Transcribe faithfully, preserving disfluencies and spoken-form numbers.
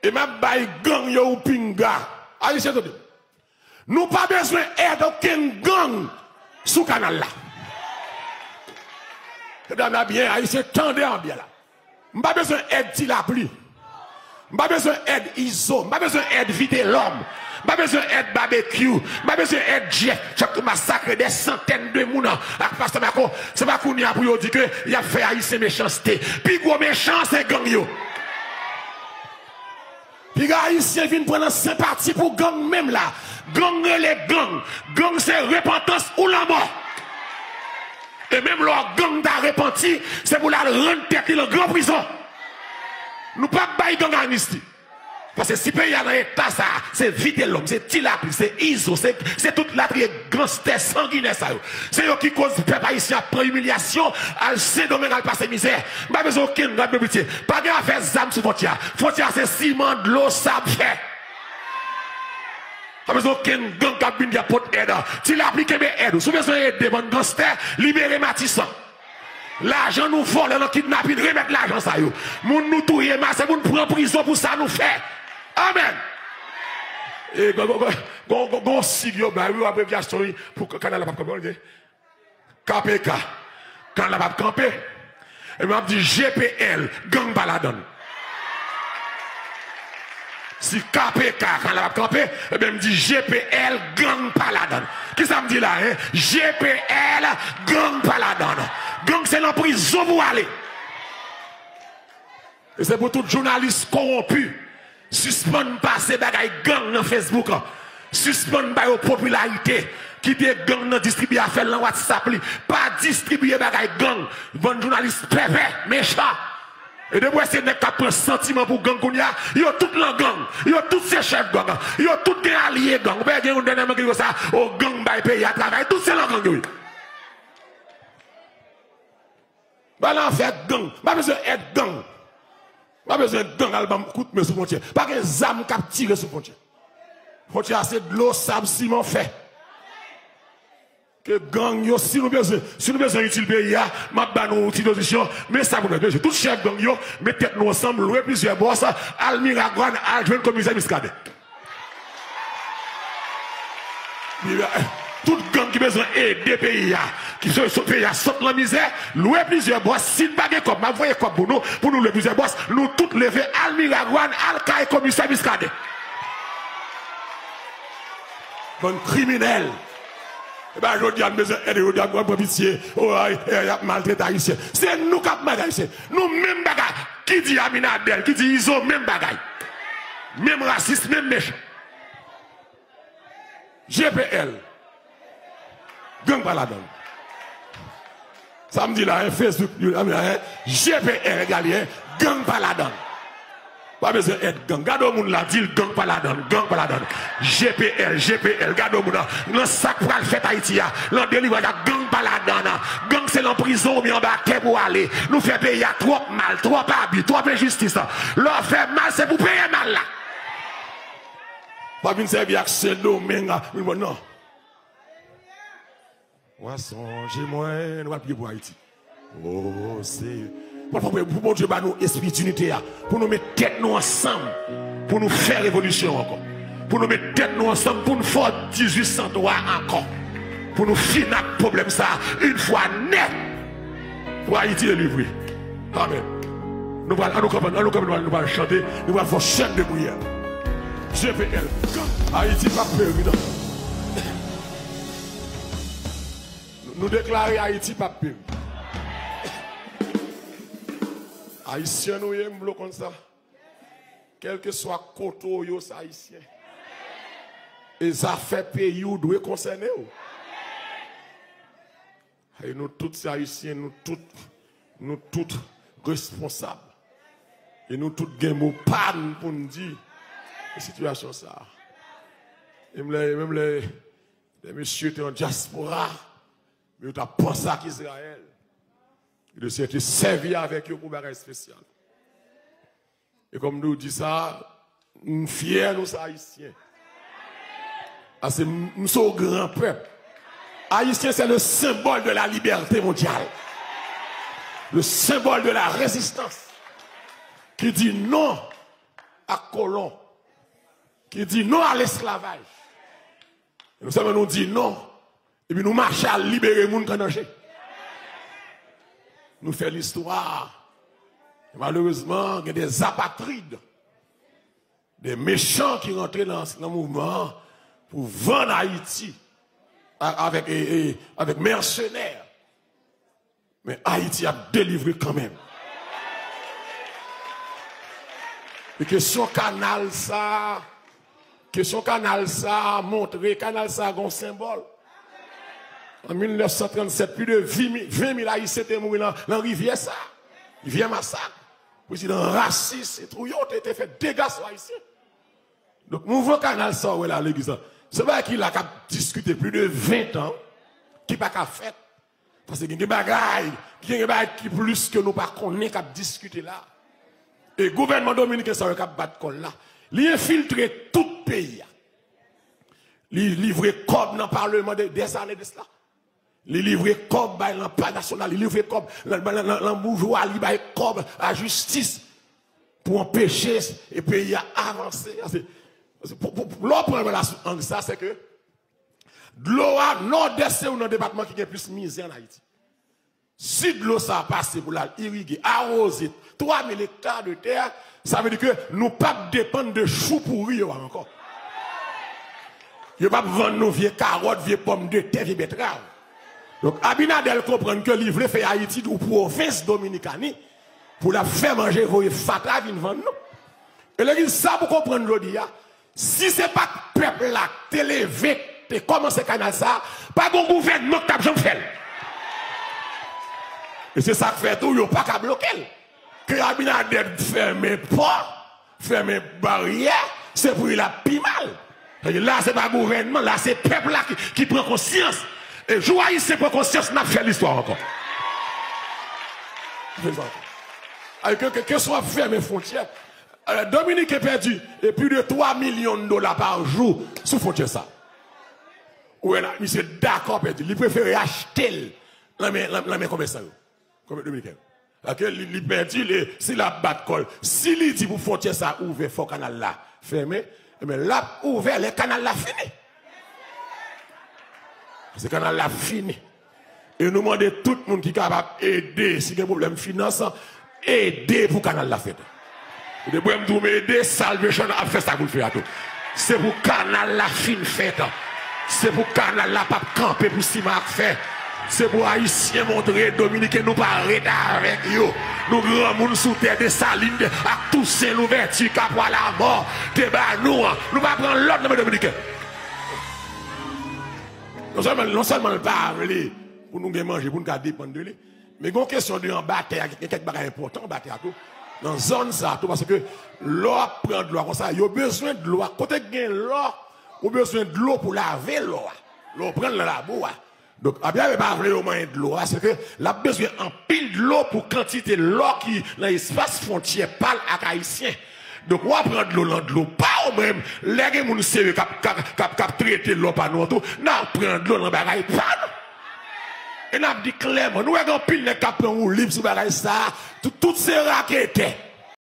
E m ap bay gang yo ou pinga. Ayisyen, tande. Nou pa bezwen èd okenn gang sou kanal la. Medam la byen, Ayisyen, tande an byen la. M pa bezwen èd Ti Lapli. M pa bezwen èd Izo. M pa bezwen èd Vitelòm. M pa bezwen èd Babekyou. M pa bezwen èd Jeff. Chak masakre dè santèn de moun ak Pastè Marco. Se pa kounye a pou yo di ke y ap fè Ayisyen mechanste. Pi gwo mechan, se gang yo. Piga Ayisyen vin pran nan senpati pou gang menm la. Gang rele gang. Gang se repantans ou lanmò. E menm lè w gang ta repanti, se pou l al rann tèt li nan gran prizon. Nou p ap bay gang anisti. Paske si peyi a nan eta sa a, se Vitelòm, se Ti Lapli, se Izo, se, se tout latriye ganstè sanginè sa yo. Se yo ki koz pèp ayisyen ap pran imilyasyon, al Sendomeng al pase mizè. M pa bezwen okenn rad de pitye. Pa gen afè zam sou fwontyè a. Fwontyè a se siman, dlo, sab, fè. Pa bezwen okenn gang k ap vin di ap pot èd. Ti Lapli kenbe èd ou. Si w bezwen ede bann ganstè, libere Matisan. Lajan nou vòlè nan kidnapin, remèt lajan sa yo. Moun nou touye, mase moun pran prizon pou sa nou fè. Amèn. E gon, gon, gon, gon, gon, gon sig yo bay, wi, w ap revyasyon, wi, pou kanal la p ap kanpe, wi. K P K, kanal la p ap kanpe. Epi m ap di G P L, gang pa ladan l. Si K P K, kanal la p ap kanpe, ebyen m di G P L, gang pa ladan l. Kisa m di la, en? G P L, gang pa ladan l. Gang se nan prizon pou w ale. E se pou tout jounalis kowonpi sispann pase bagay gang nan Facebook. Sispann ba yo popilarite. Kite gang nan distribye afè l nan WhatsApp li. Pa distribye bagay gang. Bann jounalis pèpè, mechan. E depi w wè se nèg k ap pran santiman pou gang kounye a, yo tout lan gang. Yo tout se chèf gang. Yo tout gen alye gang. Ou pa gen youn dènyèman ki di konsa, o gang bay peyi a travay. Tout se lan gang yo ye. Pa nan afè gang. M pa bezwen èd gang. M pa bezwen gang al ban m kout men sou fwontyè. Pa gen zam k ap tire sou fwontyè. Fwontyè a se dlo, sab, siman, fè. Ke gang yo, si nou bezwen, si nou bezwen itil peyi a, m ap ba nou yon ti pozisyon, men sa pou nou bezwen. Tout chèf gang yo, met tèt nou ansanm, lwe plizyè bòs, al Miragwàn, al jwenn komisè Muscadin. Tout gang ki bezwen ede peyi a, ki sot, sot peyi a sot nan mizè, lwe plizyè bòs. Si n pa gen kòb, m ap voye kòb pou nou, pou nou lwe plizyè bòs. Nou tout leve, al Miragwàn, al kay komisè Muscadin. Bann kriminèl. E pa jodi a n bezwen ede, jodi a n pran pitye. O, ay, ay, y ap maltrete Ayisyen. Se nou k ap maltrete Ayisyen. Nou menm bagay. Ki di Aminadèl, ki di Izo, menm bagay. Menm rasis, menm mechan. G P L. Gang pa ladan l. Sa m di la, en, Facebook, yo, en, G P L, egal, en, gang pa ladan l. Pa bezwen èd gang. Gade yon moun la, di l gang pa ladan l, gang pa ladan l. G P L, G P L, gade yon moun la. Nan sa k pral fèt Ayiti a, nan delivrans la, gang pa ladan l. Gang se nan prizon oubyen anba tè pou ale. Nou fè peyi a twòp mal, twòp abi, twòp enjistis. Lè w fè mal, se pou peye mal la. Pa vin sèvi ak Sendomeng a. Vin bon, non. Mwen sonje mwen, nou pral priye pou Ayiti. O, Seyè. Papa, pou Bondye ba nou espri dinite a, pou nou met tèt nou ansanm, pou nou fè revolisyon ankò. Pou nou met tèt nou ansanm, pou nou fè dizuit san twa ankò. Pou nou fin ak pwoblèm sa a, yon fwa nèt. Pou Ayiti delivre. Amèn. Nou pral, ann nou kanpe, ann nou kanpe, nou pral, nou pral chante, nou pral fè chèn de priyè. G P L. Ayiti p ap peri, non. Nou, nou deklare Ayiti p ap peri. Ayisyen nou ye, m vle w konn sa. Kèlkeswa kote w ye, w se Ayisyen. E zafè peyi w dwe konsène w. E nou tout se Ayisyen, nou tout, nou tout responsab. E nou tout gen mo pa n pou n di nan sitiyasyon sa a. E m lè, menm lè, lè mesye te an dyaspora, men yo t ap panse ak Izrayèl. E Lesenyè te sèvi avèk yo pou bagay espesyal. E kòm nou di sa, m fyè nou se Ayisyen. Paske m, m se yon gran pèp. Ayisyen, c'est le symbole de la liberté mondiale. Le symbole de la résistance. Ki di non ak kolon ki di non a lesklavaj. E nou sèlman nou di non, epi nou mache al libere moun k an danje. Nou fè listwa. E malerezman, gen de apatrid, de mechan ki rantre nan, nan mouvman an pou vann Ayiti a-, avèk, e, e, avèk mèsenè. Men Ayiti ap delivre kanmenm. E kesyon kanal sa, kesyon kanal sa montre, kanal sa gon senbòl. An mil nèf san trannsèt, plis de ven mil, ven mil Ayisyen te mouri nan, nan rivyè sa, rivyè Masak. Prezidan rasis e tou yo te, te fè dega sou Ayisyen. Donk, mouvman kanal sa w wè la legliz la, se bagay ki la k ap diskite plis de ven tan, ki pa ka fèt. Paske gen, gen bagay, gen, gen bagay ki plis ke nou pa konnen k ap diskite la. E gouvènman dominiken sa yo k ap bat kò l la, li enfiltre tout peyi a. Li livre kòb nan palman de, dèzane de sela. Li livre kòb bay lanpa nasyonal, li livre kòb nan, nan, nan, nan boujwa, li bay kòb a jistis pou anpeche e peyi a avanse. Se, se, pou, pou, pou, lè w pran revelasyon ang sa, se ke dlo a, Nòdès se youn nan depatman ki gen plis mizè ann Ayiti. Si dlo sa a pase pou l al irige, awoze twa mil ekta de tè, sa vle di ke nou p ap depann de chou pouri yo a ankò. Yo p ap vann nou vye kawòt, vye pòmdetè, vye betrav. Donk, Abinader konprann ke li vle fè Ayiti yon pwovens Dominikani pou l ap fè manje voye fatra vin vann nou. E legliz sa pou konprann jodi a, si se pa t pèp la k te leve, k te kòmanse kanal sa a, pa gon gouvènman k t ap janm fè l. E se sa k fè tou yo pa ka bloke l. Ke Abinader fèmen pò, fèmen baryè, se pou li l ap pi mal. Sa vle di la se pa gouvènman, la se pèp la ki, ki pran konsyans. E jou Ayisyen pran konsyans, n ap fè listwa ankò. N ap fè sa ankò. Ay, ke, ke, keswa fèmen fwontyè, euh, Dominiken pèdi, e plis de twa milyon dola pa jou sou fwontyè sa. Ou wè la, misye dakò pèdi, li prefere achte l nan men, nan, nan men komèsan yo. Komèsan dominiken. Paske li, li pèdi, li, si l ap bat kò l, si li di pou fwontyè sa ouvè, fò kanal la fèmen, ebyen, l ap ouvè lè kanal la fini. Paske kanal la fini. E nou mande tout moun ki kapab ede, si gen pwoblèm finans, ede pou kanal la fèt. Ou te bwè m di w m ede, Salvation ap fè sa pou l fè a tou. Se pou kanal la fin fèt. Se pou kanal la p ap kanpe pou siman ak fè. Se pou Ayisyen montre Dominiken nou pa ret avèk yo. Nou granmoun sou tè Desalin ak Tousen Louvèti, Kapwa Lamò te ba nou an. Nou pa pran lòd nan men Dominiken. Non sèlman, non sèlman l pa vle pou nou gen manje, pou nou ka depann de li, men gen yon kesyon de anba tè a, gen kèk bagay enpòtan anba tè a tou. Nan zòn sa a tou, paske lè w ap pran dlo a konsa, yo bezwen dlo a. Kote k gen lò, ou bezwen dlo pou lave lò a. Lè w pran l nan labou a. Donk, Abinader pa vle yo manyen dlo a, se ke l ap bezwen anpil dlo pou kantite lò ki nan espas fwontyè pa l ak Ayisyen. Donk, w ap pran dlo nan dlo pa w menm. Lè gen moun serye k ap, k ap, k ap, k ap trete lò pa nou an tou, n ap pran dlo nan bagay pa nou. E n ap di klèman, nou wè gen anpil nèg k ap pran woulib sou bagay sa a. Tout, tout se raketè.